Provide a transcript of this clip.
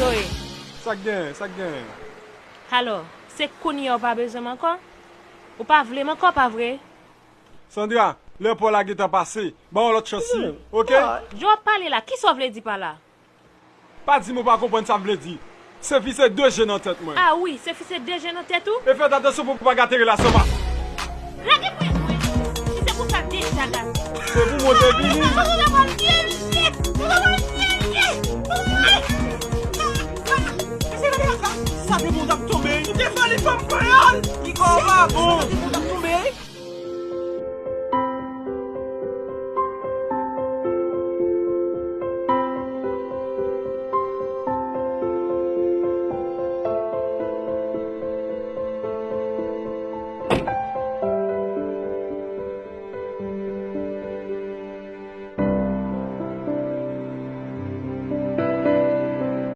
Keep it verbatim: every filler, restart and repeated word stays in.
Wi. Sa k genyen? Sa k genyen? Alò, se kounye a w pa bezwen m ankò? Ou pa vle m ankò, pa vre? Sandra, lè pa w la gentan pase. Ban yon lòt chans, wi. Oke? Jan w ap pale la, kisa w vle di pa la? Pa di m ou pa konprann sa m vle di. Sefi se de je nan tèt mwen. A wi, Sefi se de je nan tèt ou? E fè atansyon pou w pa gate relasyon pa. Lage pwen mwen. Si se pou sa deja gate. Se pou mwen te vini. Sa te bon, t ap tonbe. Ou te fè li fanm kreyòl. Ki kò w pa bon.